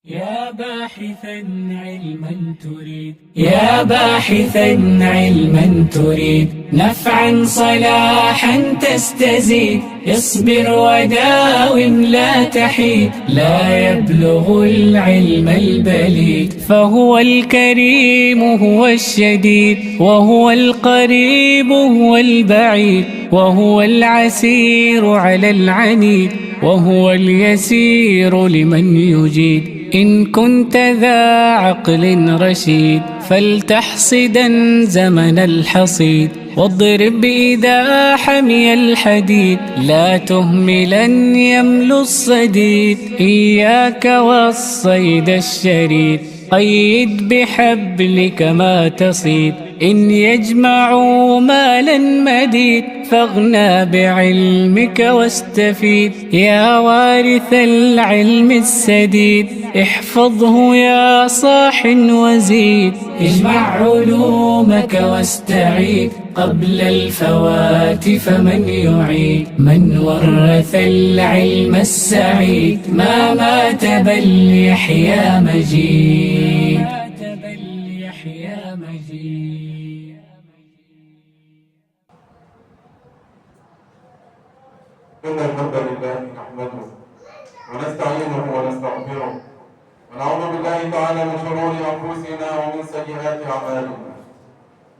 يا باحثا علما تريد، يا باحثا علما تريد نفعا صلاحا تستزيد، اصبر وداوم لا تحيد، لا يبلغ العلم البليد. فهو الكريم هو الشديد، وهو القريب هو البعيد، وهو العسير على العنيد، وهو اليسير لمن يجيد. إن كنت ذا عقل رشيد فلتحصدا زمن الحصيد، واضرب إذا حمي الحديد، لا تهملا يمل الصديد. إياك والصيد الشريد، قيد بحبلك ما تصيد. إن يجمعوا مالا مديد فاغنى بعلمك واستفيد. يا وارث العلم السديد احفظه يا صاح وزيد. اجمع علومك واستعيد قبل الفوات فمن يعيد. من ورث العلم السعيد ما مات بل يحيا مجيد. إن الحمد لله نحمده ونستعينه ونستغفره ونعوذ بالله تعالى من شرور أنفسنا ومن سيئات أعمالنا.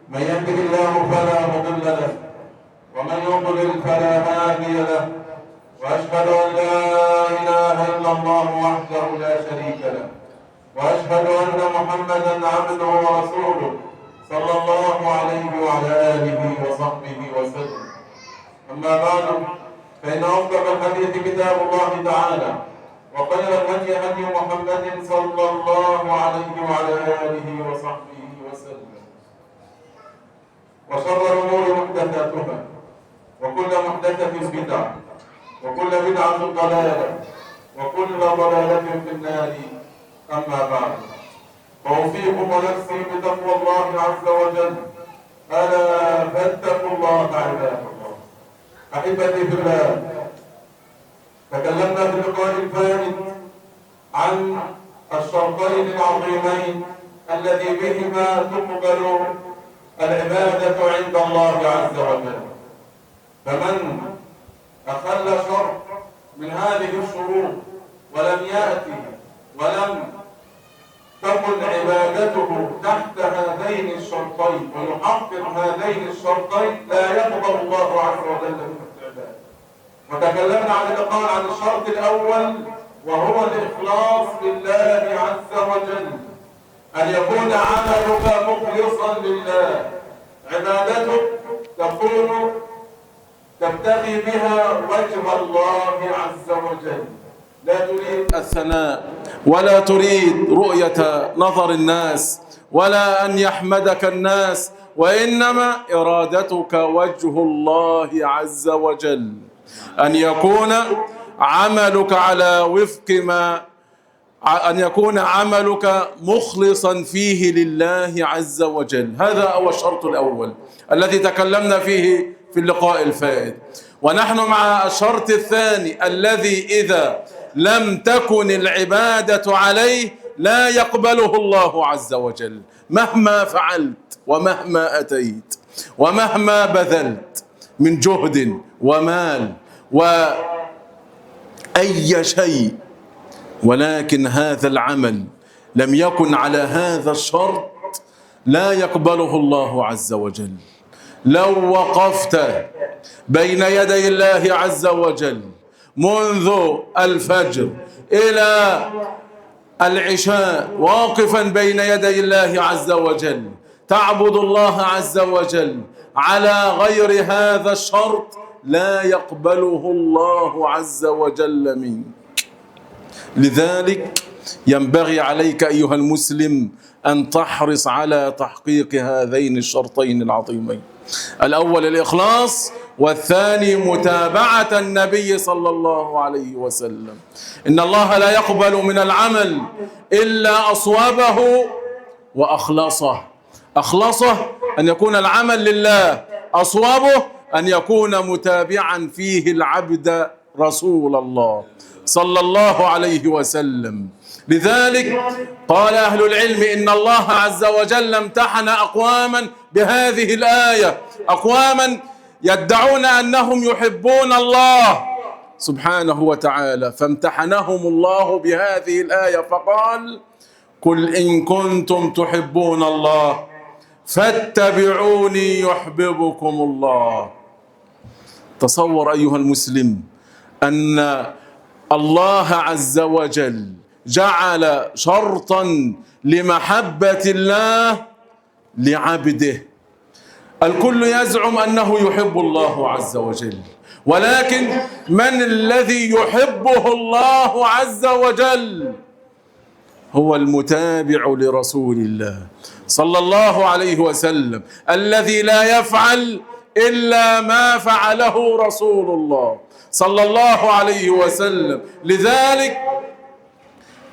من يهده الله فلا مضل له ومن يضلل فلا هادي له، وأشهد أن لا إله إلا الله وحده لا شريك له، وأشهد أن محمدا عبده ورسوله صلى الله عليه وعلى آله وصحبه وسلم. أما بعد، فإن أصدق الحديث كتاب الله تعالى، وخير الهدي هدي محمد صلى الله عليه وعلى آله وصحبه وسلم، وشر الأمور محدثاتها، وكل محدثة بدعة، وكل بدعة ضلالة، وكل ضلالة في النار. أما بعد، فأوصيكم ونفسي بتقوى الله عز وجل، ألا فاتقوا الله عباد الله. أحبتي في الله، تكلمنا في اللقاء الفائت عن الشرطين العظيمين الذي بهما تقبل العبادة عند الله عز وجل. فمن أخل شرط من هذه الشروط ولم يأتي ولم تكن عبادته تحت هذين الشرطين ويحقق هذين الشرطين لا يقبل الله عز وجل منه العبادة. وتكلمنا عن اللقاء عن الشرط الأول، وهو الإخلاص لله عز وجل، أن يكون عملك مخلصا لله، عبادتك تكون تبتغي بها وجه الله عز وجل، لا تريد الثناء ولا تريد رؤية نظر الناس ولا أن يحمدك الناس، وإنما إرادتك وجه الله عز وجل، أن يكون عملك على وفق ما أن يكون عملك مخلصا فيه لله عز وجل. هذا هو الشرط الأول الذي تكلمنا فيه في اللقاء الفائت. ونحن مع الشرط الثاني الذي إذا لم تكن العبادة عليه لا يقبله الله عز وجل، مهما فعلت ومهما أتيت ومهما بذلت من جهد ومال وأي شيء، ولكن هذا العمل لم يكن على هذا الشرط لا يقبله الله عز وجل. لو وقفت بين يدي الله عز وجل منذ الفجر إلى العشاء واقفا بين يدي الله عز وجل تعبد الله عز وجل على غير هذا الشرط لا يقبله الله عز وجل منك. لذلك ينبغي عليك أيها المسلم أن تحرص على تحقيق هذين الشرطين العظيمين، الأول الإخلاص، والثاني متابعة النبي صلى الله عليه وسلم. إن الله لا يقبل من العمل إلا أصوابه وأخلصه. أخلصه أن يكون العمل لله، أصوابه أن يكون متابعا فيه العبد رسول الله صلى الله عليه وسلم. لذلك قال أهل العلم إن الله عز وجل امتحن أقواما بهذه الآية، أقواما يدعون أنهم يحبون الله سبحانه وتعالى، فامتحنهم الله بهذه الآية فقال: قل إن كنتم تحبون الله فاتبعوني يحببكم الله. تصور أيها المسلم أن الله عز وجل جعل شرطا لمحبة الله لعبده. الكل يزعم أنه يحب الله عز وجل، ولكن من الذي يحبه الله عز وجل؟ هو المتابع لرسول الله صلى الله عليه وسلم، الذي لا يفعل إلا ما فعله رسول الله صلى الله عليه وسلم. لذلك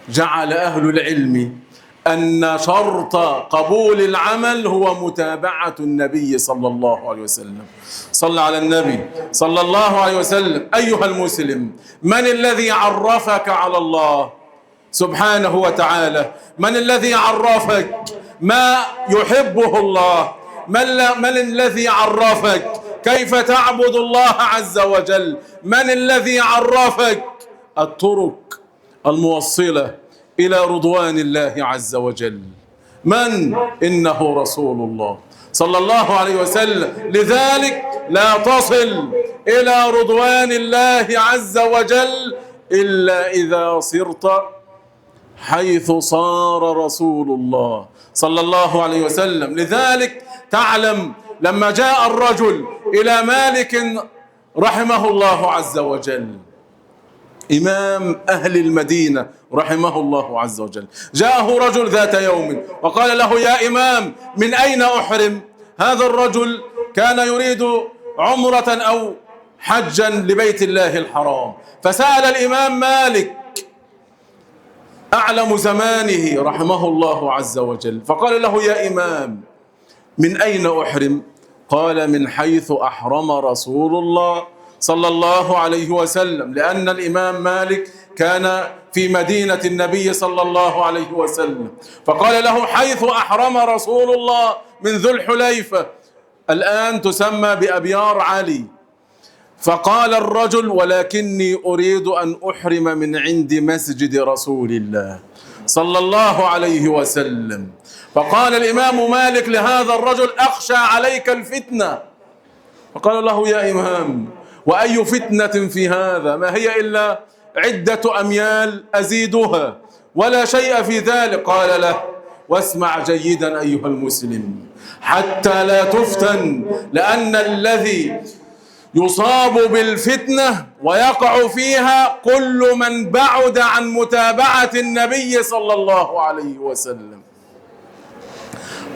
جعل أهل العلم أن شرط قبول العمل هو متابعة النبي صلى الله عليه وسلم. صلى على النبي صلى الله عليه وسلم. أيها المسلم، من الذي عرفك على الله سبحانه وتعالى؟ من الذي عرفك ما يحبه الله؟ من الذي عرفك كيف تعبد الله عز وجل؟ من الذي عرفك الطرق الموصلة إلى رضوان الله عز وجل؟ من؟ إنه رسول الله صلى الله عليه وسلم. لذلك لا تصل إلى رضوان الله عز وجل إلا إذا صرت حيث صار رسول الله صلى الله عليه وسلم. لذلك تعلم لما جاء الرجل إلى مالك رحمه الله عز وجل، إمام أهل المدينة رحمه الله عز وجل، جاءه رجل ذات يوم وقال له: يا إمام، من أين أحرم؟ هذا الرجل كان يريد عمرة أو حجا لبيت الله الحرام، فسأل الإمام مالك أعلم زمانه رحمه الله عز وجل، فقال له: يا إمام، من أين أحرم؟ قال: من حيث أحرم رسول الله صلى الله عليه وسلم، لأن الإمام مالك كان في مدينة النبي صلى الله عليه وسلم، فقال له: حيث أحرم رسول الله من ذو الحليفة، الآن تسمى بأبيار علي. فقال الرجل: ولكني أريد أن أحرم من عند مسجد رسول الله صلى الله عليه وسلم. فقال الإمام مالك لهذا الرجل: أخشى عليك الفتنة. فقال له: يا إمام، وأي فتنة في هذا؟ ما هي إلا عدة أميال أزيدها ولا شيء في ذلك. قال له: واسمع جيدا أيها المسلم حتى لا تفتن، لأن الذي يصاب بالفتنة ويقع فيها كل من بعد عن متابعة النبي صلى الله عليه وسلم.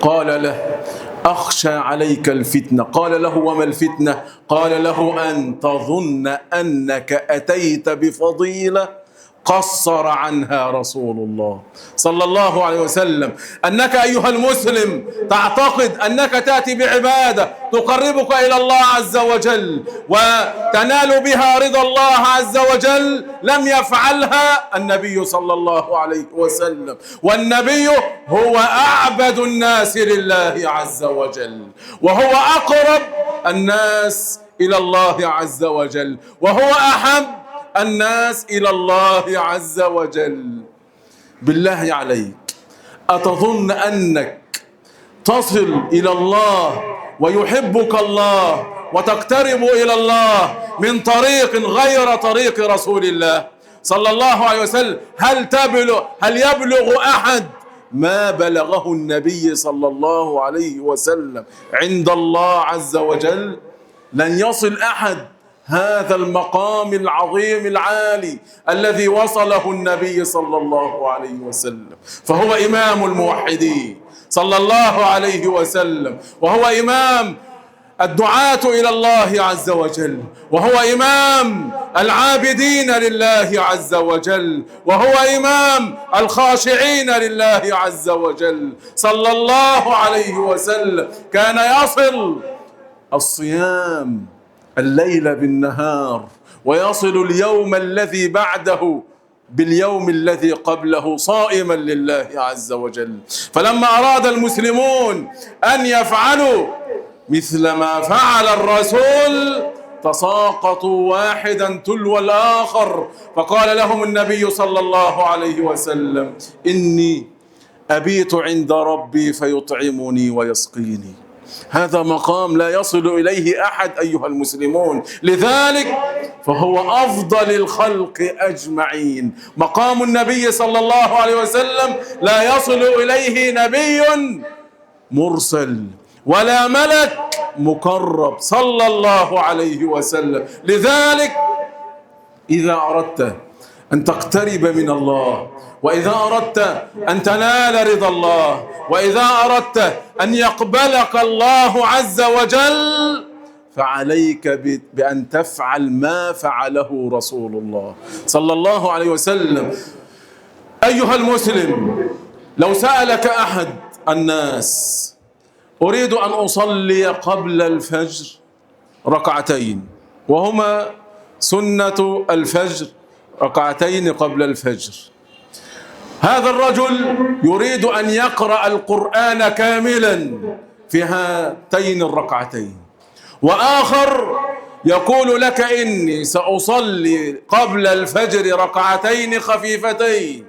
قال له: أخشى عليك الفتنة. قال له: وما الفتنة؟ قال له: أن تظن أنك أتيت بفضيلة قصر عنها رسول الله صلى الله عليه وسلم، أنك أيها المسلم تعتقد أنك تأتي بعبادة تقربك إلى الله عز وجل وتنال بها رضا الله عز وجل، لم يفعلها النبي صلى الله عليه وسلم، والنبي هو أعبد الناس لله عز وجل، وهو أقرب الناس إلى الله عز وجل، وهو أحب الناس إلى الله عز وجل. بالله عليك، أتظن أنك تصل إلى الله ويحبك الله وتقترب إلى الله من طريق غير طريق رسول الله صلى الله عليه وسلم؟ هل يبلغ أحد ما بلغه النبي صلى الله عليه وسلم عند الله عز وجل؟ لن يصل أحد هذا المقام العظيم العالي الذي وصله النبي صلى الله عليه وسلم. فهو إمام الموحدين صلى الله عليه وسلم، وهو إمام الدعاة إلى الله عز وجل، وهو إمام العابدين لله عز وجل، وهو إمام الخاشعين لله عز وجل صلى الله عليه وسلم. كان يصل الصيام الليل بالنهار، ويصل اليوم الذي بعده باليوم الذي قبله صائما لله عز وجل. فلما أراد المسلمون أن يفعلوا مثل ما فعل الرسول تساقطوا واحدا تلو الآخر، فقال لهم النبي صلى الله عليه وسلم: إني أبيت عند ربي فيطعمني ويسقيني. هذا مقام لا يصل إليه أحد أيها المسلمون، لذلك فهو أفضل الخلق أجمعين. مقام النبي صلى الله عليه وسلم لا يصل إليه نبي مرسل ولا ملك مقرب صلى الله عليه وسلم. لذلك إذا أردت أن تقترب من الله، وإذا أردت أن تنال رضا الله، وإذا أردت أن يقبلك الله عز وجل، فعليك بأن تفعل ما فعله رسول الله صلى الله عليه وسلم. أيها المسلم، لو سألك أحد الناس: أريد أن أصلي قبل الفجر ركعتين، وهما سنة الفجر، ركعتين قبل الفجر، هذا الرجل يريد أن يقرأ القرآن كاملا في هاتين الركعتين، وآخر يقول لك: إني سأصلي قبل الفجر ركعتين خفيفتين،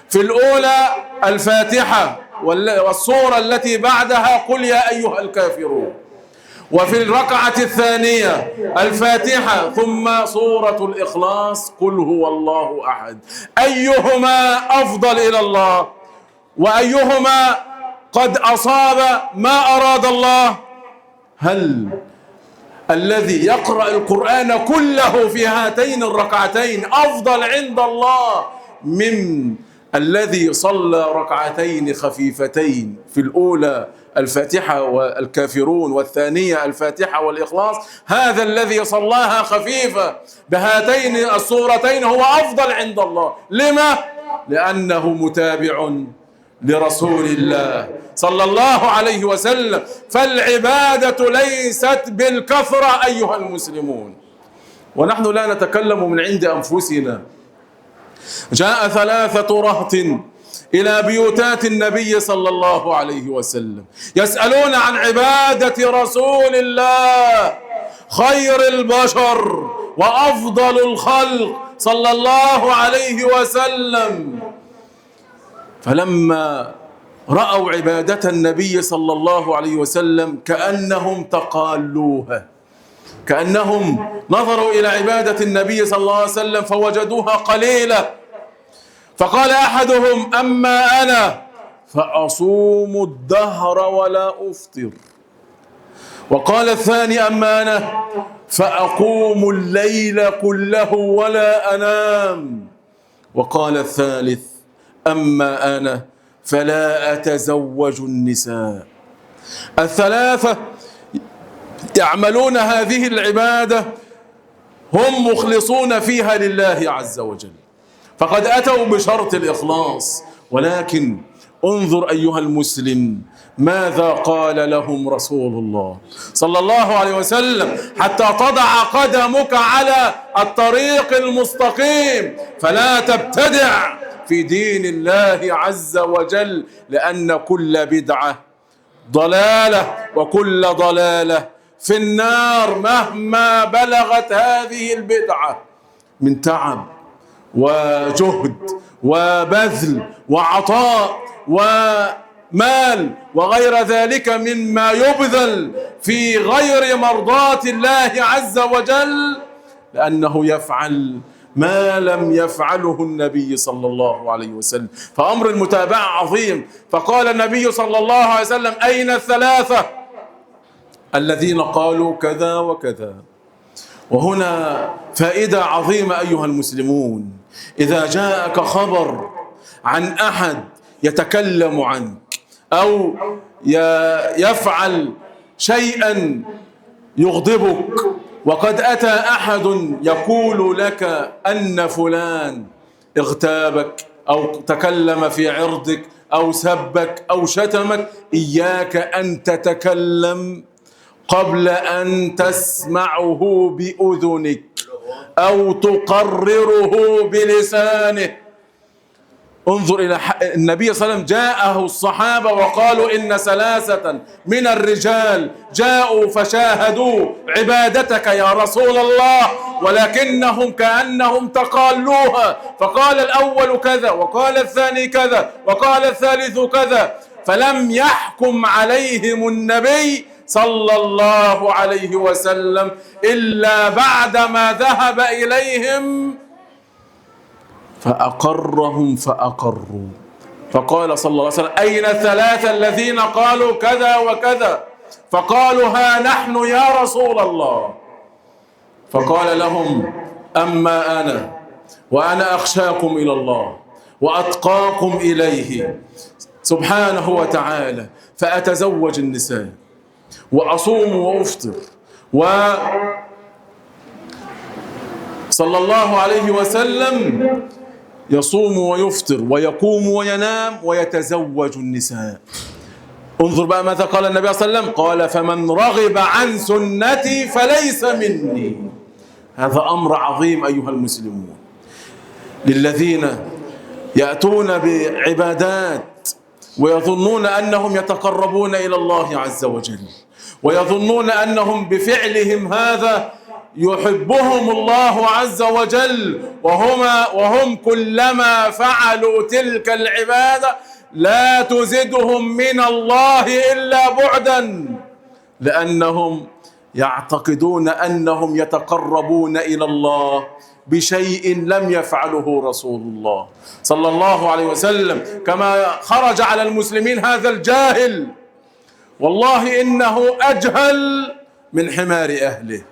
في الأولى الفاتحة والسورة التي بعدها قل يا أيها الكافرون، وفي الركعة الثانية الفاتحة ثم سورة الإخلاص قل هو الله أحد. أيهما أفضل إلى الله؟ وأيهما قد أصاب ما أراد الله؟ هل الذي يقرأ القرآن كله في هاتين الركعتين أفضل عند الله من الذي صلى ركعتين خفيفتين، في الأولى الفاتحة والكافرون والثانية الفاتحة والإخلاص؟ هذا الذي صلاها خفيفة بهاتين الصورتين هو أفضل عند الله. لما؟ لأنه متابع لرسول الله صلى الله عليه وسلم. فالعبادة ليست بالكثرة أيها المسلمون، ونحن لا نتكلم من عند أنفسنا. جاء 3 رهط إلى بيوتات النبي صلى الله عليه وسلم يسألون عن عبادة رسول الله خير البشر وأفضل الخلق صلى الله عليه وسلم. فلما رأوا عبادة النبي صلى الله عليه وسلم كأنهم تقالوها، كأنهم نظروا إلى عبادة النبي صلى الله عليه وسلم فوجدوها قليلة. فقال أحدهم: أما أنا فأصوم الدهر ولا أفطر. وقال الثاني: أما أنا فأقوم الليل كله ولا أنام. وقال الثالث: أما أنا فلا أتزوج النساء. الثلاثة يعملون هذه العبادة هم مخلصون فيها لله عز وجل، فقد أتوا بشرط الإخلاص. ولكن انظر أيها المسلم ماذا قال لهم رسول الله صلى الله عليه وسلم حتى تضع قدمك على الطريق المستقيم، فلا تبتدع في دين الله عز وجل، لأن كل بدعة ضلالة وكل ضلالة في النار مهما بلغت هذه البدعة من تعب وجهد وبذل وعطاء ومال وغير ذلك مما يبذل في غير مرضاة الله عز وجل، لأنه يفعل ما لم يفعله النبي صلى الله عليه وسلم. فأمر المتابعة عظيم. فقال النبي صلى الله عليه وسلم: أين الثلاثة الذين قالوا كذا وكذا؟ وهنا فائدة عظيمة أيها المسلمون: إذا جاءك خبر عن أحد يتكلم عنك أو يفعل شيئا يغضبك، وقد أتى أحد يقول لك أن فلان اغتابك أو تكلم في عرضك أو سبك أو شتمك، إياك أن تتكلم قبل أن تسمعه بأذنك. أو تقرره بلسانه. انظر إلى النبي صلى الله عليه وسلم، جاءه الصحابة وقالوا إن ثلاثة من الرجال جاءوا فشاهدوا عبادتك يا رسول الله، ولكنهم كأنهم تقالوها، فقال الأول كذا وقال الثاني كذا وقال الثالث كذا، فلم يحكم عليهم النبي صلى الله عليه وسلم إلا بعدما ذهب إليهم فأقرهم فأقروا. فقال صلى الله عليه وسلم: أين الثلاثة الذين قالوا كذا وكذا؟ فقالوا: ها نحن يا رسول الله. فقال لهم: أما أنا وأنا أخشاكم إلى الله وأتقاكم إليه سبحانه وتعالى، فأتزوج النساء وأصوم وأفطر. وصلى الله عليه وسلم يصوم ويفطر ويقوم وينام ويتزوج النساء. انظر بقى ماذا قال النبي صلى الله عليه وسلم، قال: فمن رغب عن سنتي فليس مني. هذا أمر عظيم أيها المسلمون، للذين يأتون بعبادات ويظنون أنهم يتقربون إلى الله عز وجل، ويظنون أنهم بفعلهم هذا يحبهم الله عز وجل، وهم كلما فعلوا تلك العبادة لا تزدهم من الله إلا بعدا، لأنهم يعتقدون أنهم يتقربون إلى الله بشيء لم يفعله رسول الله صلى الله عليه وسلم. كما خرج على المسلمين هذا الجاهل، والله إنه أجهل من حمار أهله،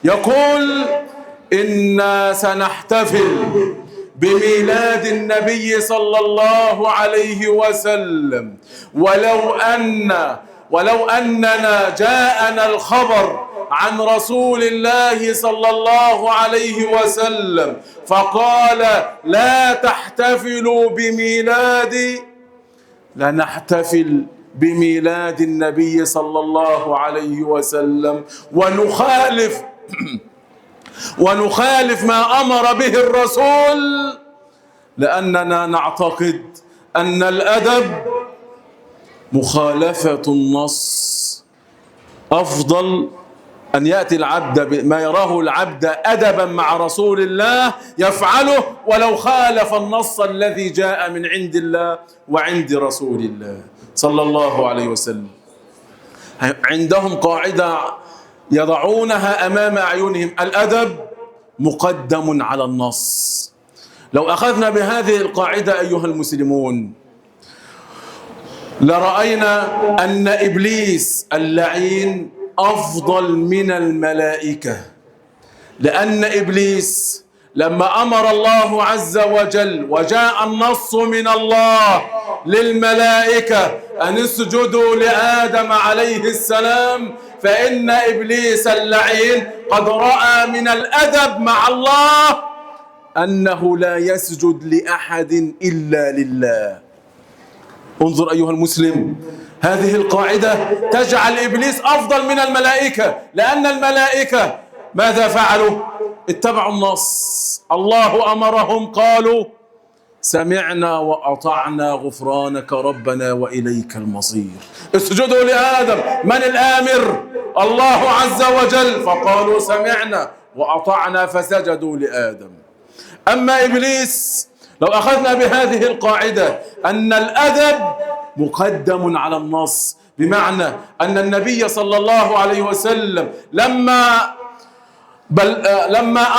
يقول: إنا سنحتفل بميلاد النبي صلى الله عليه وسلم، ولو أننا جاءنا الخبر عن رسول الله صلى الله عليه وسلم فقال لا تحتفلوا بميلادي، لنحتفل بميلاد النبي صلى الله عليه وسلم ونخالف ما أمر به الرسول، لأننا نعتقد أن الأدب مخالفة النص أفضل أن يأتي العبد ما يراه العبد أدبا مع رسول الله يفعله ولو خالف النص الذي جاء من عند الله وعند رسول الله صلى الله عليه وسلم. عندهم قاعدة يضعونها أمام أعينهم: الأدب مقدم على النص. لو أخذنا بهذه القاعدة أيها المسلمون لرأينا أن إبليس اللعين أفضل من الملائكة، لأن إبليس لما أمر الله عز وجل وجاء النص من الله للملائكة أن اسجدوا لآدم عليه السلام، فإن إبليس اللعين قد رأى من الأدب مع الله أنه لا يسجد لأحد إلا لله. انظر أيها المسلم، هذه القاعدة تجعل إبليس أفضل من الملائكة، لأن الملائكة ماذا فعلوا؟ اتبعوا النص، الله أمرهم قالوا سمعنا وأطعنا غفرانك ربنا وإليك المصير. اسجدوا لآدم، من الآمر؟ الله عز وجل، فقالوا سمعنا وأطعنا فسجدوا لآدم. أما إبليس لو أخذنا بهذه القاعدة أن الأدب مقدم على النص، بمعنى أن النبي صلى الله عليه وسلم لما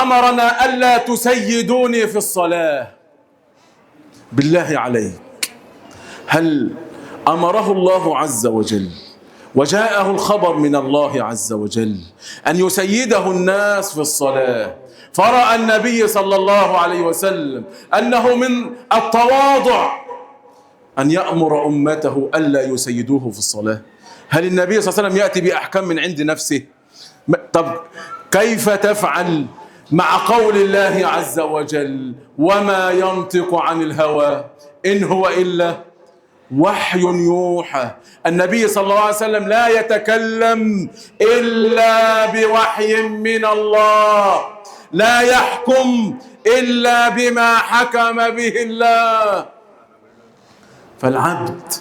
أمرنا ألا تسيدوني في الصلاة، بالله عليك هل أمره الله عز وجل وجاءه الخبر من الله عز وجل أن يسيده الناس في الصلاة، فرأى النبي صلى الله عليه وسلم أنه من التواضع أن يأمر أمته ألا يسيدوه في الصلاة؟ هل النبي صلى الله عليه وسلم يأتي بأحكام من عند نفسه؟ طب كيف تفعل مع قول الله عز وجل وما ينطق عن الهوى إن هو إلا وحي يوحى؟ النبي صلى الله عليه وسلم لا يتكلم إلا بوحي من الله. لا يحكم إلا بما حكم به الله. فالعبد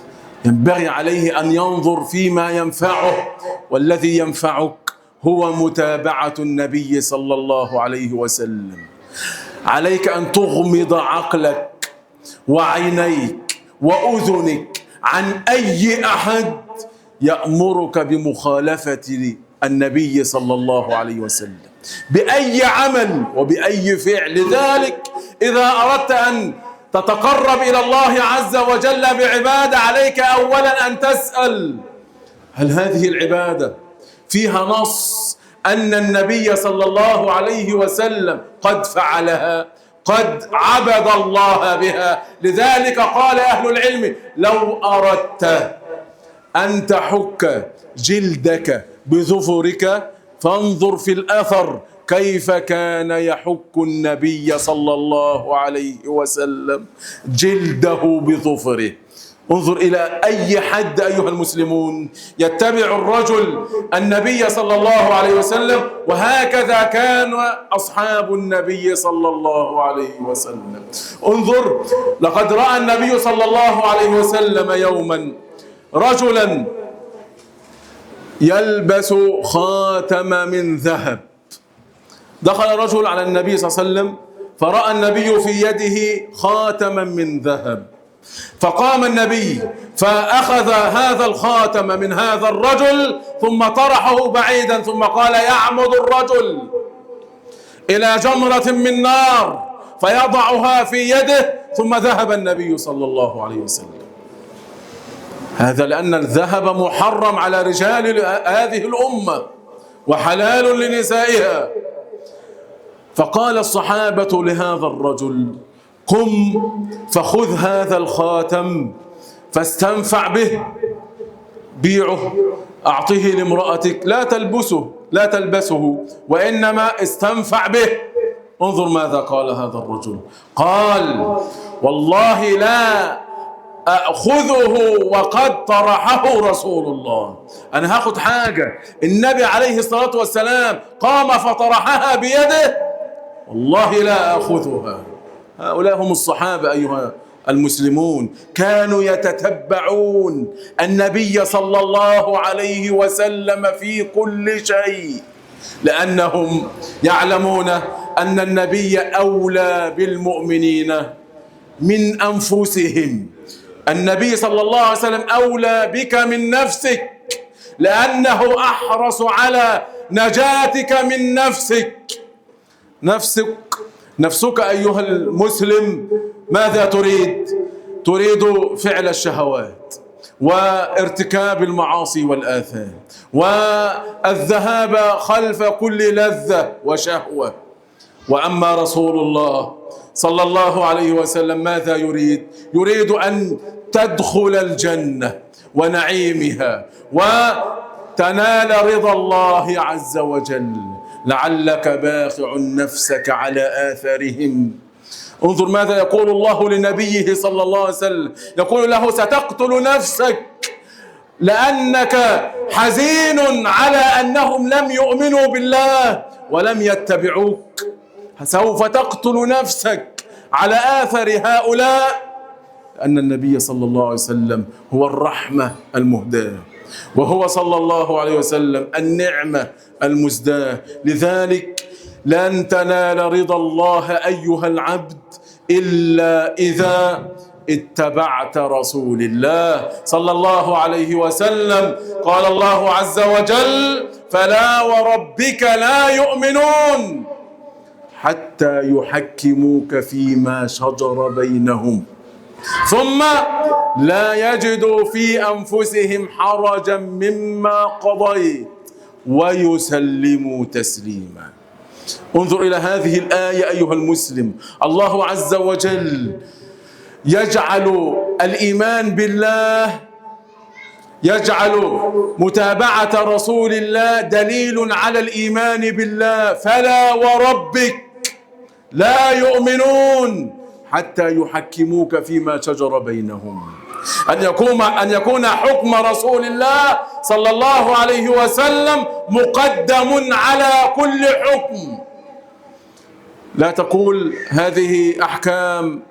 ينبغي عليه أن ينظر فيما ينفعه، والذي ينفعك هو متابعة النبي صلى الله عليه وسلم. عليك أن تغمض عقلك وعينيك وأذنك عن أي أحد يأمرك بمخالفة النبي صلى الله عليه وسلم بأي عمل وبأي فعل. لذلك إذا أردت أن تتقرب إلى الله عز وجل بعبادة، عليك أولا أن تسأل: هل هذه العبادة فيها نص أن النبي صلى الله عليه وسلم قد فعلها، قد عبد الله بها؟ لذلك قال أهل العلم: لو أردت أن تحك جلدك بظفرك فانظر في الأثر كيف كان يحك النبي صلى الله عليه وسلم جلده بظفره. انظر إلى أي حد أيها المسلمون يتبع الرجل النبي صلى الله عليه وسلم، وهكذا كان أصحاب النبي صلى الله عليه وسلم. انظر، لقد رأى النبي صلى الله عليه وسلم يوما رجلا يلبس خاتم من ذهب. دخل رجل على النبي صلى الله عليه وسلم فرأى النبي في يده خاتما من ذهب، فقام النبي فأخذ هذا الخاتم من هذا الرجل ثم طرحه بعيدا، ثم قال: يعمد الرجل إلى جمرة من نار فيضعها في يده. ثم ذهب النبي صلى الله عليه وسلم. هذا لأن الذهب محرم على رجال هذه الأمة وحلال لنسائها. فقال الصحابة لهذا الرجل: قم فخذ هذا الخاتم فاستنفع به، بيعه، أعطه لامرأتك، لا تلبسه، وإنما استنفع به. انظر ماذا قال هذا الرجل، قال: والله لا أخذه وقد طرحه رسول الله. أنا هاخد حاجة النبي عليه الصلاة والسلام قام فطرحها بيده، والله لا أخذها. هؤلاء هم الصحابة أيها المسلمون، كانوا يتتبعون النبي صلى الله عليه وسلم في كل شيء، لأنهم يعلمون أن النبي أولى بالمؤمنين من أنفسهم. النبي صلى الله عليه وسلم أولى بك من نفسك، لأنه أحرص على نجاتك من نفسك. نفسك أيها المسلم ماذا تريد؟ تريد فعل الشهوات وارتكاب المعاصي والآثام والذهاب خلف كل لذة وشهوة. وأما رسول الله صلى الله عليه وسلم ماذا يريد؟ يريد أن تدخل الجنة ونعيمها وتنال رضا الله عز وجل. لعلك باخع نفسك على آثارهم. انظر ماذا يقول الله لنبيه صلى الله عليه وسلم، يقول له: ستقتل نفسك لأنك حزين على أنهم لم يؤمنوا بالله ولم يتبعوك. سوف تقتل نفسك على آثر هؤلاء، أن النبي صلى الله عليه وسلم هو الرحمة المهداة، وهو صلى الله عليه وسلم النعمة المزداة. لذلك لن تنال رضا الله أيها العبد إلا إذا اتبعت رسول الله صلى الله عليه وسلم. قال الله عز وجل: فلا وربك لا يؤمنون حتى يحكموك فيما شجر بينهم ثم لا يجدوا في أنفسهم حرجا مما قضيت ويسلموا تسليما. انظر إلى هذه الآية أيها المسلم. الله عز وجل يجعل الإيمان بالله، يجعل متابعة رسول الله دليل على الإيمان بالله. فلا وربك لا يؤمنون حتى يحكموك فيما شجر بينهم. أن يكون حكم رسول الله صلى الله عليه وسلم مقدم على كل حكم. لا تقول هذه أحكام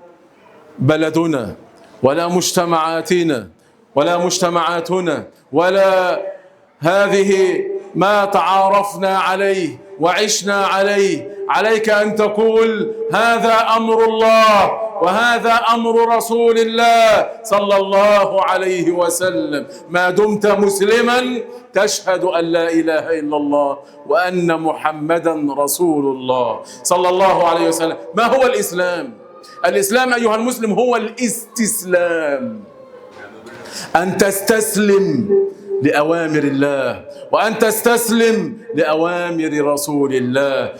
بلدنا ولا مجتمعاتنا ولا مجتمعاتنا ولا هذه ما تعارفنا عليه وعشنا عليه. عليك أن تقول هذا أمر الله وهذا أمر رسول الله صلى الله عليه وسلم. ما دمت مسلما تشهد أن لا إله إلا الله وأن محمدا رسول الله صلى الله عليه وسلم. ما هو الإسلام؟ الإسلام أيها المسلم هو الاستسلام، أن تستسلم لأوامر الله وأن تستسلم لأوامر رسول الله.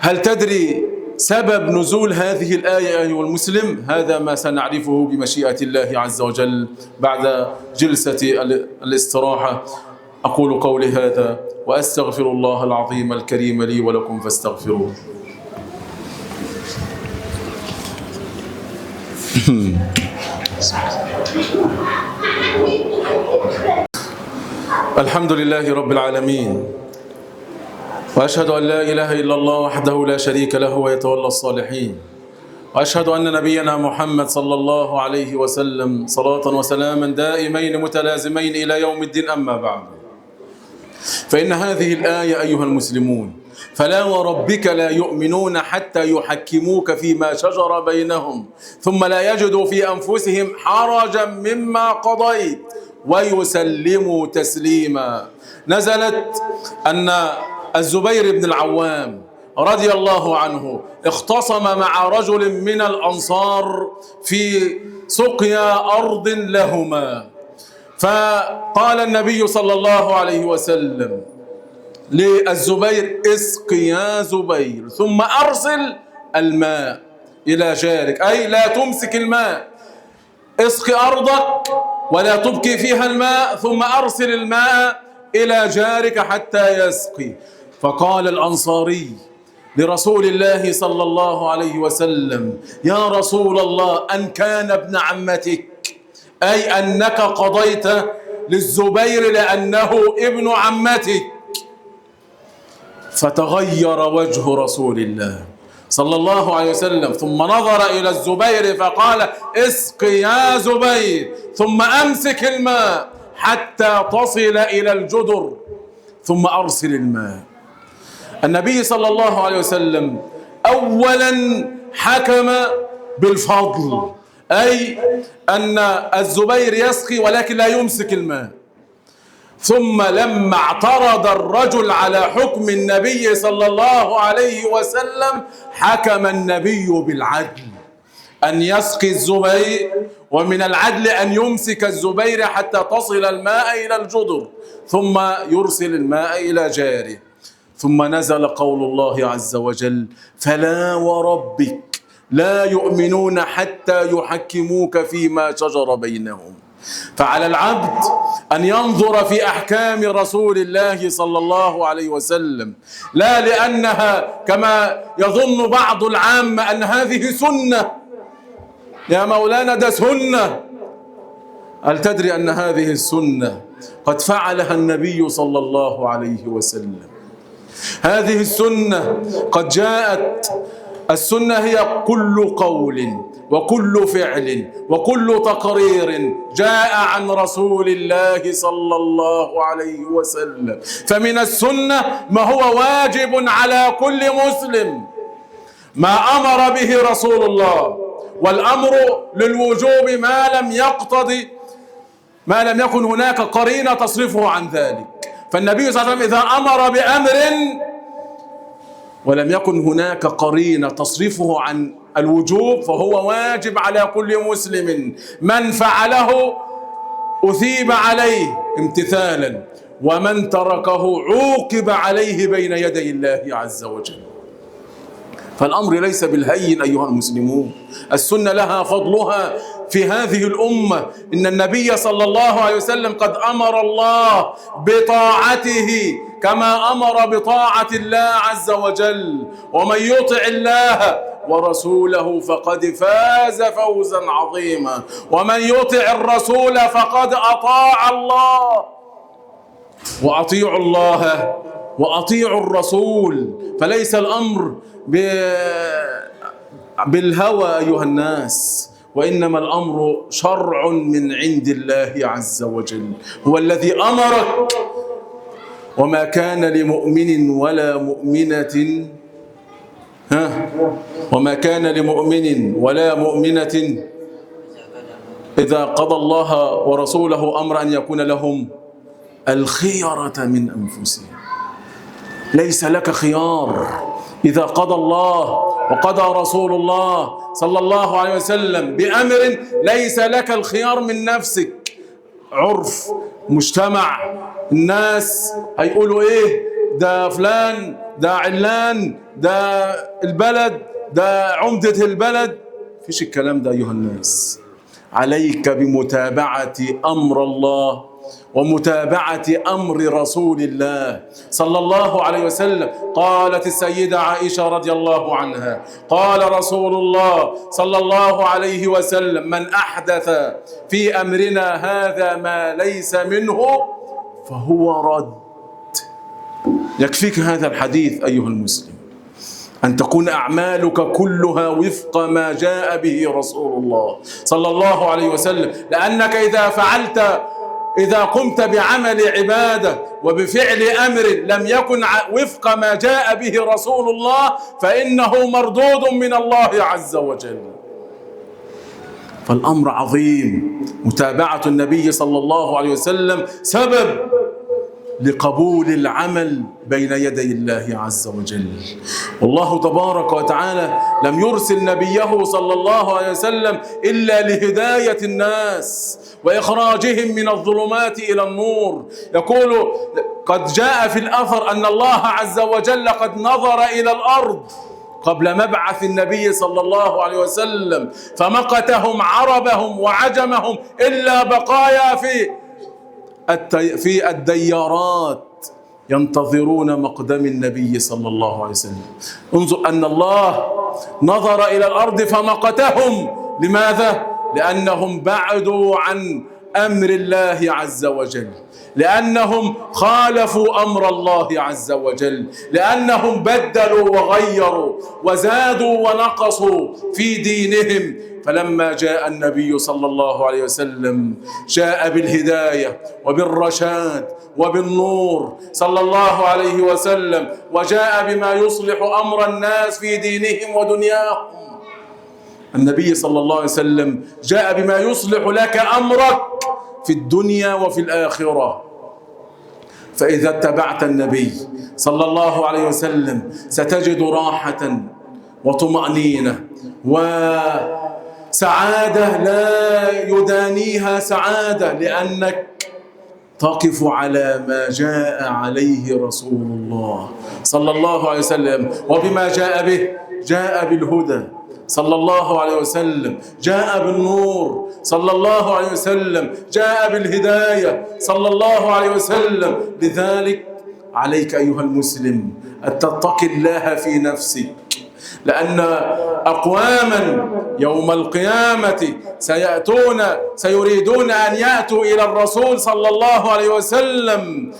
هل تدري سبب نزول هذه الآية أيها المسلم؟ هذا ما سنعرفه بمشيئة الله عز وجل بعد جلسة الاستراحة. أقول قولي هذا وأستغفر الله العظيم الكريم لي ولكم فاستغفروه. الحمد لله رب العالمين، وأشهد أن لا إله إلا الله وحده لا شريك له ويتولى الصالحين، وأشهد أن نبينا محمد صلى الله عليه وسلم صلاة وسلاما دائمين متلازمين إلى يوم الدين. أما بعد، فإن هذه الآية أيها المسلمون: فلا وربك لا يؤمنون حتى يحكموك فيما شجر بينهم ثم لا يجدوا في أنفسهم حرجا مما قضيت ويسلموا تسليما. نزلت أن الزبير بن العوام رضي الله عنه اختصم مع رجل من الأنصار في سقيا أرض لهما، فقال النبي صلى الله عليه وسلم للزبير: اسق يا زبير ثم أرسل الماء إلى جارك، أي لا تمسك الماء، اسق أرضك ولا تبقي فيها الماء ثم أرسل الماء إلى جارك حتى يسقي. فقال الأنصاري لرسول الله صلى الله عليه وسلم: يا رسول الله، أن كان ابن عمتك، أي أنك قضيت للزبير لأنه ابن عمتك. فتغير وجه رسول الله صلى الله عليه وسلم، ثم نظر إلى الزبير فقال: اسق يا زبير ثم أمسك الماء حتى تصل إلى الجدر ثم أرسل الماء. النبي صلى الله عليه وسلم أولا حكم بالفضل، أي أن الزبير يسقي ولكن لا يمسك الماء. ثم لما اعترض الرجل على حكم النبي صلى الله عليه وسلم حكم النبي بالعدل، أن يسقي الزبير، ومن العدل أن يمسك الزبير حتى تصل الماء إلى الجدر ثم يرسل الماء إلى جاره. ثم نزل قول الله عز وجل: فلا وربك لا يؤمنون حتى يحكموك فيما شجر بينهم. فعلى العبد أن ينظر في أحكام رسول الله صلى الله عليه وسلم، لا لأنها كما يظن بعض العامة أن هذه سنة، يا مولانا ده سنة. هل تدري أن هذه السنة قد فعلها النبي صلى الله عليه وسلم؟ هذه السنة قد جاءت. السنة هي كل قول وكل فعل وكل تقرير جاء عن رسول الله صلى الله عليه وسلم. فمن السنة ما هو واجب على كل مسلم، ما أمر به رسول الله، والأمر للوجوب ما لم يقتضي، ما لم يكن هناك قرينة تصرفه عن ذلك. فالنبي صلى الله عليه وسلم إذا أمر بأمر ولم يكن هناك قرينة تصرفه عن الوجوب فهو واجب على كل مسلم. من فعله أثيب عليه امتثالا، ومن تركه عوقب عليه بين يدي الله عز وجل. فالأمر ليس بالهين أيها المسلمون، السنة لها فضلها في هذه الأمة. إن النبي صلى الله عليه وسلم قد أمر الله بطاعته كما أمر بطاعة الله عز وجل، ومن يطع الله ورسوله فقد فاز فوزا عظيما، ومن يطع الرسول فقد أطاع الله. وأطيعوا الله وأطيعوا الرسول. فليس الأمر بالهوى أيها الناس، وإنما الأمر شرع من عند الله عز وجل، هو الذي أمرك. وما كان لمؤمن ولا مؤمنة، وما كان لمؤمن ولا مؤمنة إذا قضى الله ورسوله أمرا أن يكون لهم الخيرة من أنفسهم. ليس لك خيار. إذا قضى الله وقضى رسول الله صلى الله عليه وسلم بأمر ليس لك الخيار من نفسك. عرف، مجتمع، الناس هيقولوا إيه، ده فلان، ده علان، ده البلد، ده عمدة البلد. فيش الكلام ده أيها الناس. عليك بمتابعة أمر الله ومتابعة أمر رسول الله صلى الله عليه وسلم. قالت السيدة عائشة رضي الله عنها: قال رسول الله صلى الله عليه وسلم: من أحدث في أمرنا هذا ما ليس منه فهو رد. يكفيك هذا الحديث أيها المسلم أن تكون أعمالك كلها وفق ما جاء به رسول الله صلى الله عليه وسلم، لأنك إذا قمت بعمل عبادة وبفعل أمر لم يكن وفق ما جاء به رسول الله فإنه مردود من الله عز وجل. فالأمر عظيم. متابعة النبي صلى الله عليه وسلم سبب لقبول العمل بين يدي الله عز وجل. والله تبارك وتعالى لم يرسل نبيه صلى الله عليه وسلم إلا لهداية الناس وإخراجهم من الظلمات إلى النور. يقول قد جاء في الأثر أن الله عز وجل قد نظر إلى الأرض قبل مبعث النبي صلى الله عليه وسلم فمقتهم عربهم وعجمهم إلا بقايا في الديارات ينتظرون مقدم النبي صلى الله عليه وسلم. انظر أن الله نظر إلى الأرض فمقتهم. لماذا؟ لأنهم بعدوا عن أمر الله عز وجل، لأنهم خالفوا أمر الله عز وجل، لأنهم بدلوا وغيروا وزادوا ونقصوا في دينهم. فلما جاء النبي صلى الله عليه وسلم جاء بالهداية وبالرشاد وبالنور صلى الله عليه وسلم، وجاء بما يصلح أمر الناس في دينهم ودنياهم. النبي صلى الله عليه وسلم جاء بما يصلح لك أمرك في الدنيا وفي الآخرة. فإذا اتبعت النبي صلى الله عليه وسلم ستجد راحة وطمأنينة وسعادة لا يدانيها سعادة، لأنك تقف على ما جاء عليه رسول الله صلى الله عليه وسلم وبما جاء به. جاء بالهدى صلى الله عليه وسلم، جاء بالنور صلى الله عليه وسلم، جاء بالهداية صلى الله عليه وسلم. لذلك عليك أيها المسلم أن تتقي الله في نفسك، لأن أقواما يوم القيامة سيريدون أن يأتوا إلى الرسول صلى الله عليه وسلم.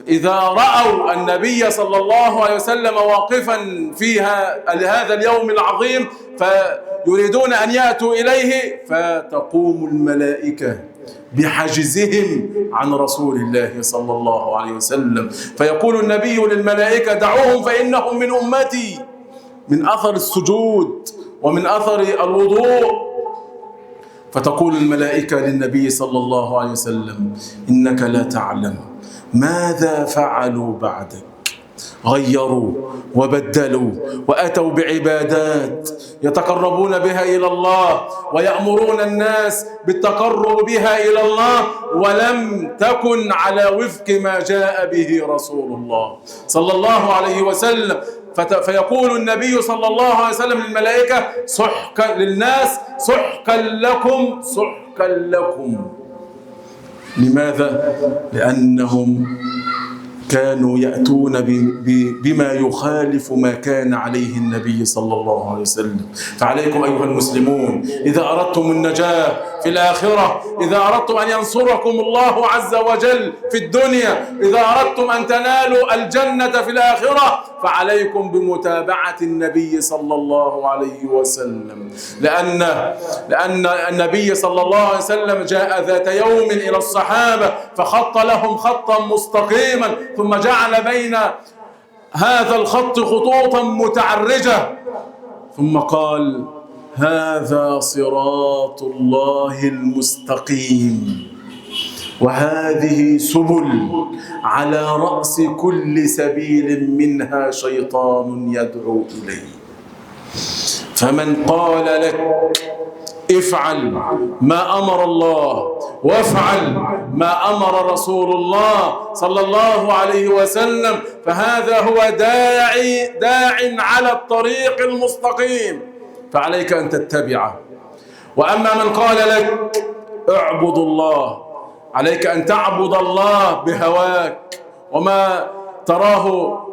إذا رأوا النبي صلى الله عليه وسلم واقفا في هذا اليوم العظيم فيريدون أن يأتوا إليه، فتقوم الملائكة بحجزهم عن رسول الله صلى الله عليه وسلم. فيقول النبي للملائكة: دعوهم فإنهم من أمتي. من أثر السجود ومن أثر الوضوء. فتقول الملائكة للنبي صلى الله عليه وسلم: إنك لا تعلم ماذا فعلوا بعدك، غيروا وبدلوا وأتوا بعبادات يتقربون بها إلى الله ويأمرون الناس بالتقرب بها إلى الله، ولم تكن على وفق ما جاء به رسول الله صلى الله عليه وسلم. فيقول النبي صلى الله عليه وسلم للملائكة: سحقا للناس، سحقا لكم، سحقا لكم. لماذا؟ لأنهم كانوا يأتون بما يخالف ما كان عليه النبي صلى الله عليه وسلم. فعليكم أيها المسلمون، إذا أردتم النجاة في الآخرة، إذا أردتم أن ينصركم الله عز وجل في الدنيا، إذا أردتم أن تنالوا الجنة في الآخرة، فعليكم بمتابعة النبي صلى الله عليه وسلم. لأن النبي صلى الله عليه وسلم جاء ذات يوم إلى الصحابة فخط لهم خطا مستقيما، ثم جعل بين هذا الخط خطوطا متعرجة، ثم قال: هذا صراط الله المستقيم، وهذه سبل، على رأس كل سبيل منها شيطان يدعو إليه. فمن قال لك افعل ما أمر الله وافعل ما أمر رسول الله صلى الله عليه وسلم، فهذا هو داع على الطريق المستقيم، فعليك أن تتبعه. وأما من قال لك اعبد الله، عليك أن تعبد الله بهواك وما تراه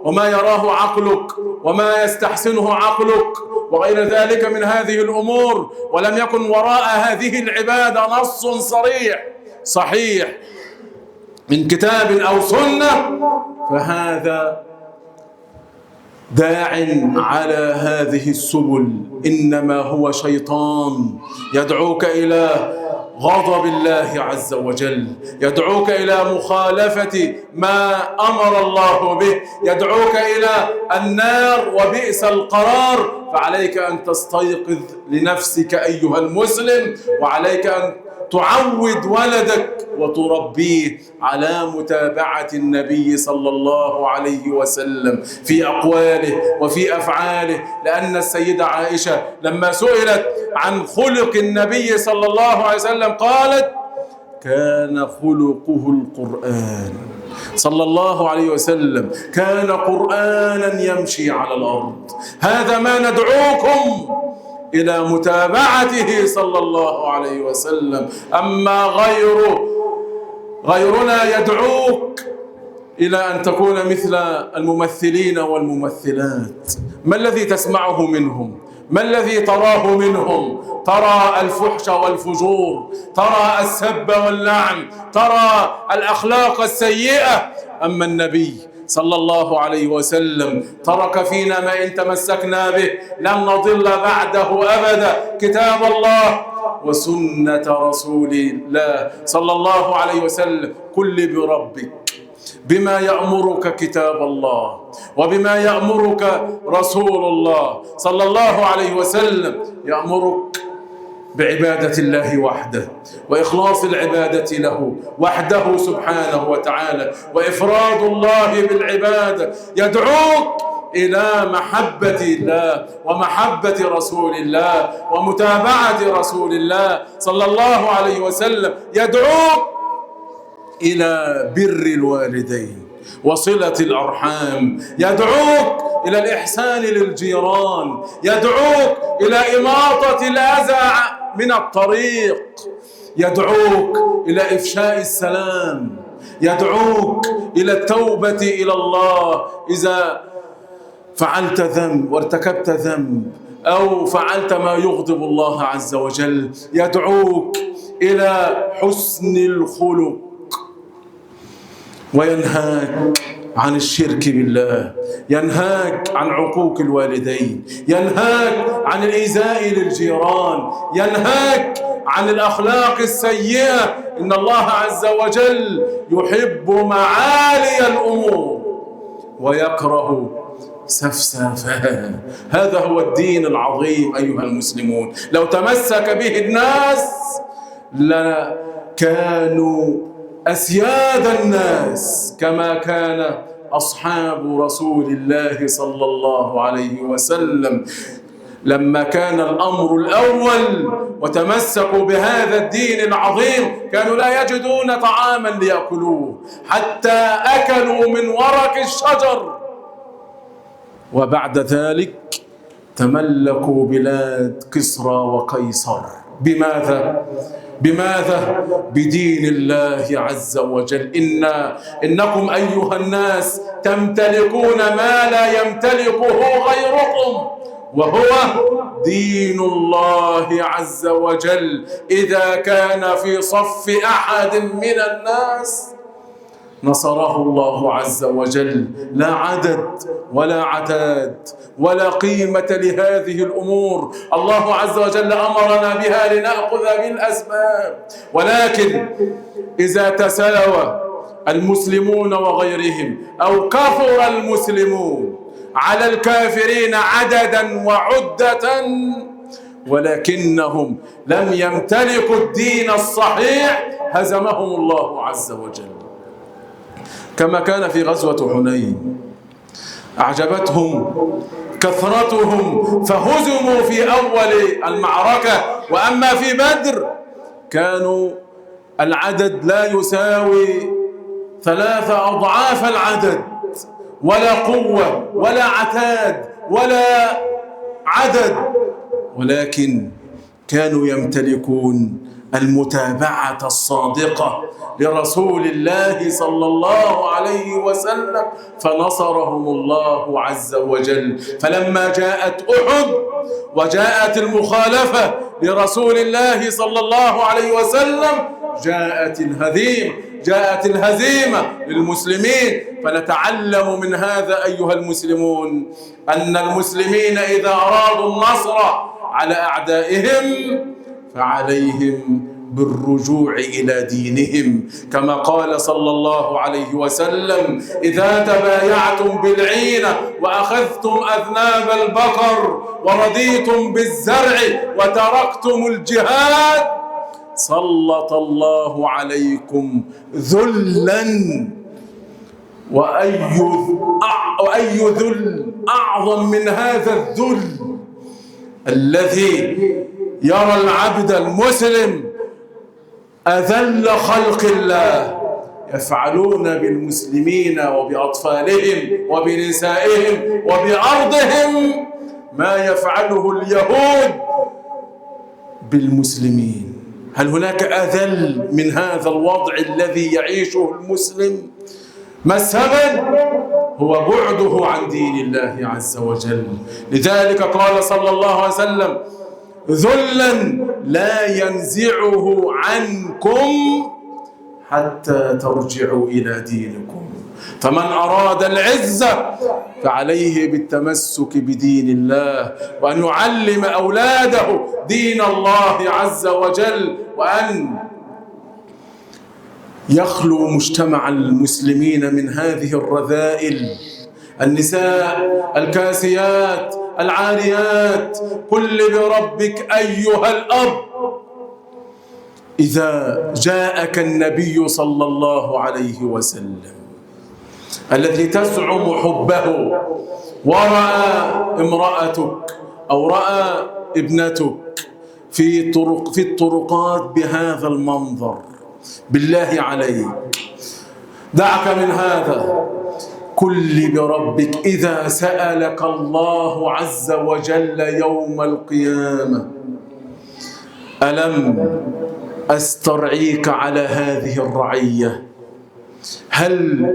وما يراه عقلك وما يستحسنه عقلك وغير ذلك من هذه الأمور، ولم يكن وراء هذه العبادة نص صريح صحيح من كتاب أو سنة، فهذا داع على هذه السبل، إنما هو شيطان يدعوك إلى غضب الله عز وجل، يدعوك إلى مخالفة ما أمر الله به، يدعوك إلى النار وبئس القرار. فعليك أن تستيقظ لنفسك أيها المسلم، وعليك أن تعود ولدك وتربيه على متابعة النبي صلى الله عليه وسلم في أقواله وفي أفعاله. لأن السيدة عائشة لما سئلت عن خلق النبي صلى الله عليه وسلم قالت: كان خلقه القرآن صلى الله عليه وسلم، كان قرآنا يمشي على الأرض. هذا ما ندعوكم إلى متابعته صلى الله عليه وسلم. أما غيرنا يدعوك إلى أن تكون مثل الممثلين والممثلات. ما الذي تسمعه منهم؟ ما الذي تراه منهم؟ ترى الفحش والفجور، ترى السب واللعن، ترى الأخلاق السيئة. أما النبي صلى الله عليه وسلم ترك فينا ما إن تمسكنا به لن نضل بعده أبدا، كتاب الله وسنة رسول الله صلى الله عليه وسلم. كل بربك بما يأمرك كتاب الله وبما يأمرك رسول الله صلى الله عليه وسلم. يأمرك بعبادة الله وحده، وإخلاص العبادة له وحده سبحانه وتعالى، وإفراد الله بالعبادة. يدعوك إلى محبة الله ومحبة رسول الله ومتابعة رسول الله صلى الله عليه وسلم. يدعوك إلى بر الوالدين وصلة الأرحام، يدعوك إلى الإحسان للجيران، يدعوك إلى إماطة الأذى من الطريق، يدعوك إلى إفشاء السلام، يدعوك إلى التوبة إلى الله إذا فعلت ذنب وارتكبت ذنب أو فعلت ما يغضب الله عز وجل. يدعوك إلى حسن الخلق، وينهاك عن الشرك بالله، ينهاك عن عقوق الوالدين، ينهاك عن الإيذاء للجيران، ينهاك عن الأخلاق السيئة. إن الله عز وجل يحب معالي الأمور ويكره سفسافها. هذا هو الدين العظيم أيها المسلمون، لو تمسك به الناس لكانوا أسياد الناس كما كان أصحاب رسول الله صلى الله عليه وسلم لما كان الأمر الأول وتمسكوا بهذا الدين العظيم. كانوا لا يجدون طعاما ليأكلوه حتى أكلوا من ورق الشجر، وبعد ذلك تملكوا بلاد كسرى وقيصر. بماذا؟ بماذا؟ بدين الله عز وجل. إنكم أيها الناس تمتلكون ما لا يمتلكه غيركم، وهو دين الله عز وجل. إذا كان في صف أحد من الناس نصره الله عز وجل. لا عدد ولا عتاد ولا قيمة لهذه الأمور، الله عز وجل أمرنا بها لنأخذ بالأسباب. ولكن إذا تساوى المسلمون وغيرهم أو كثر المسلمون على الكافرين عددا وعدة، ولكنهم لم يمتلكوا الدين الصحيح، هزمهم الله عز وجل، كما كان في غزوة حنين. أعجبتهم كثرتهم فهزموا في أول المعركة، وأما في بدر كانوا العدد لا يساوي 3 أضعاف العدد، ولا قوة ولا عتاد ولا عدد، ولكن كانوا يمتلكون المتابعة الصادقة لرسول الله صلى الله عليه وسلم، فنصرهم الله عز وجل. فلما جاءت أحد وجاءت المخالفة لرسول الله صلى الله عليه وسلم، جاءت الهزيمة للمسلمين. فنتعلم من هذا أيها المسلمون أن المسلمين إذا أرادوا النصر على أعدائهم فعليهم بالرجوع إلى دينهم، كما قال صلى الله عليه وسلم: إذا تبايعتم بالعينة وأخذتم أذناب البقر ورضيتم بالزرع وتركتم الجهاد، سلط الله عليكم ذلا. وأي ذل أعظم من هذا الذل الذي يرى العبد المسلم أذل خلق الله يفعلون بالمسلمين وبأطفالهم وبنسائهم وبأرضهم ما يفعله اليهود بالمسلمين. هل هناك أذل من هذا الوضع الذي يعيشه المسلم؟ ما السبب؟ هو بعده عن دين الله عز وجل. لذلك قال صلى الله عليه وسلم: ذلا لا ينزعه عنكم حتى ترجعوا إلى دينكم. فمن أراد العزة فعليه بالتمسك بدين الله، وأن يعلم أولاده دين الله عز وجل، وأن يخلو مجتمع المسلمين من هذه الرذائل، النساء الكاسيات العاريات. قل بربك أيها الأب، إذا جاءك النبي صلى الله عليه وسلم الذي تزعم حبه، ورأى امرأتك أو رأى ابنتك في الطرقات بهذا المنظر، بالله عليك دعك من هذا. كل بربك إذا سألك الله عز وجل يوم القيامة: ألم أسترعيك على هذه الرعية؟ هل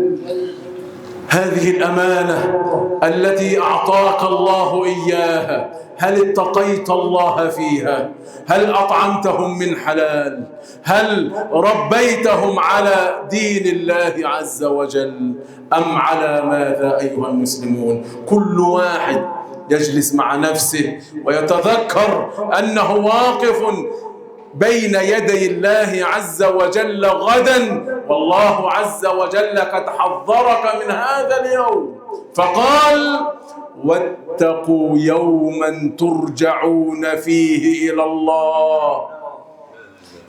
هذه الأمانة التي أعطاك الله إياها هل اتقيت الله فيها؟ هل أطعمتهم من حلال؟ هل ربيتهم على دين الله عز وجل أم على ماذا أيها المسلمون؟ كل واحد يجلس مع نفسه ويتذكر أنه واقف بين يدي الله عز وجل غدا، والله عز وجل قد حذرك من هذا اليوم فقال: واتقوا يوما ترجعون فيه إلى الله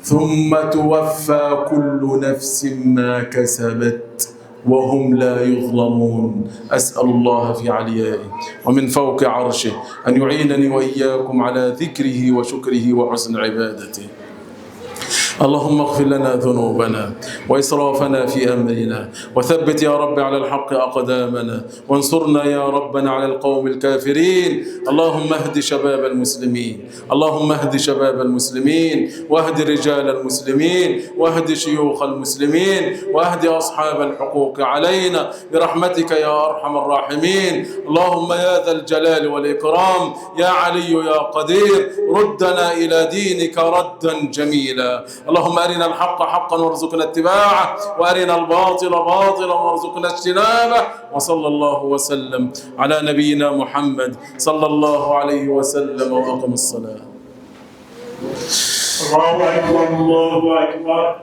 ثم توفى كل نفس ما كسبت وهم لا يظلمون. أسأل الله في عليائه ومن فوق عرشه أن يعينني وإياكم على ذكره وشكره وحسن عبادته. اللهم اغفر لنا ذنوبنا وإسرافنا في أمرنا، وثبت يا رب على الحق أقدامنا، وانصرنا يا ربنا على القوم الكافرين. اللهم اهد شباب المسلمين، اللهم اهد شباب المسلمين، واهد رجال المسلمين، واهد شيوخ المسلمين، واهد أصحاب الحقوق علينا برحمتك يا أرحم الراحمين. اللهم يا ذا الجلال والإكرام، يا علي يا قدير، ردنا إلى دينك ردا جميلا. اللهم أرنا الحق حقا وارزقنا اتباعه، وأرنا الباطل باطلا وارزقنا اجتنابه. وصلى الله وسلم على نبينا محمد صلى الله عليه وسلم، وأقم الصلاة. الله أكبر، الله أكبر.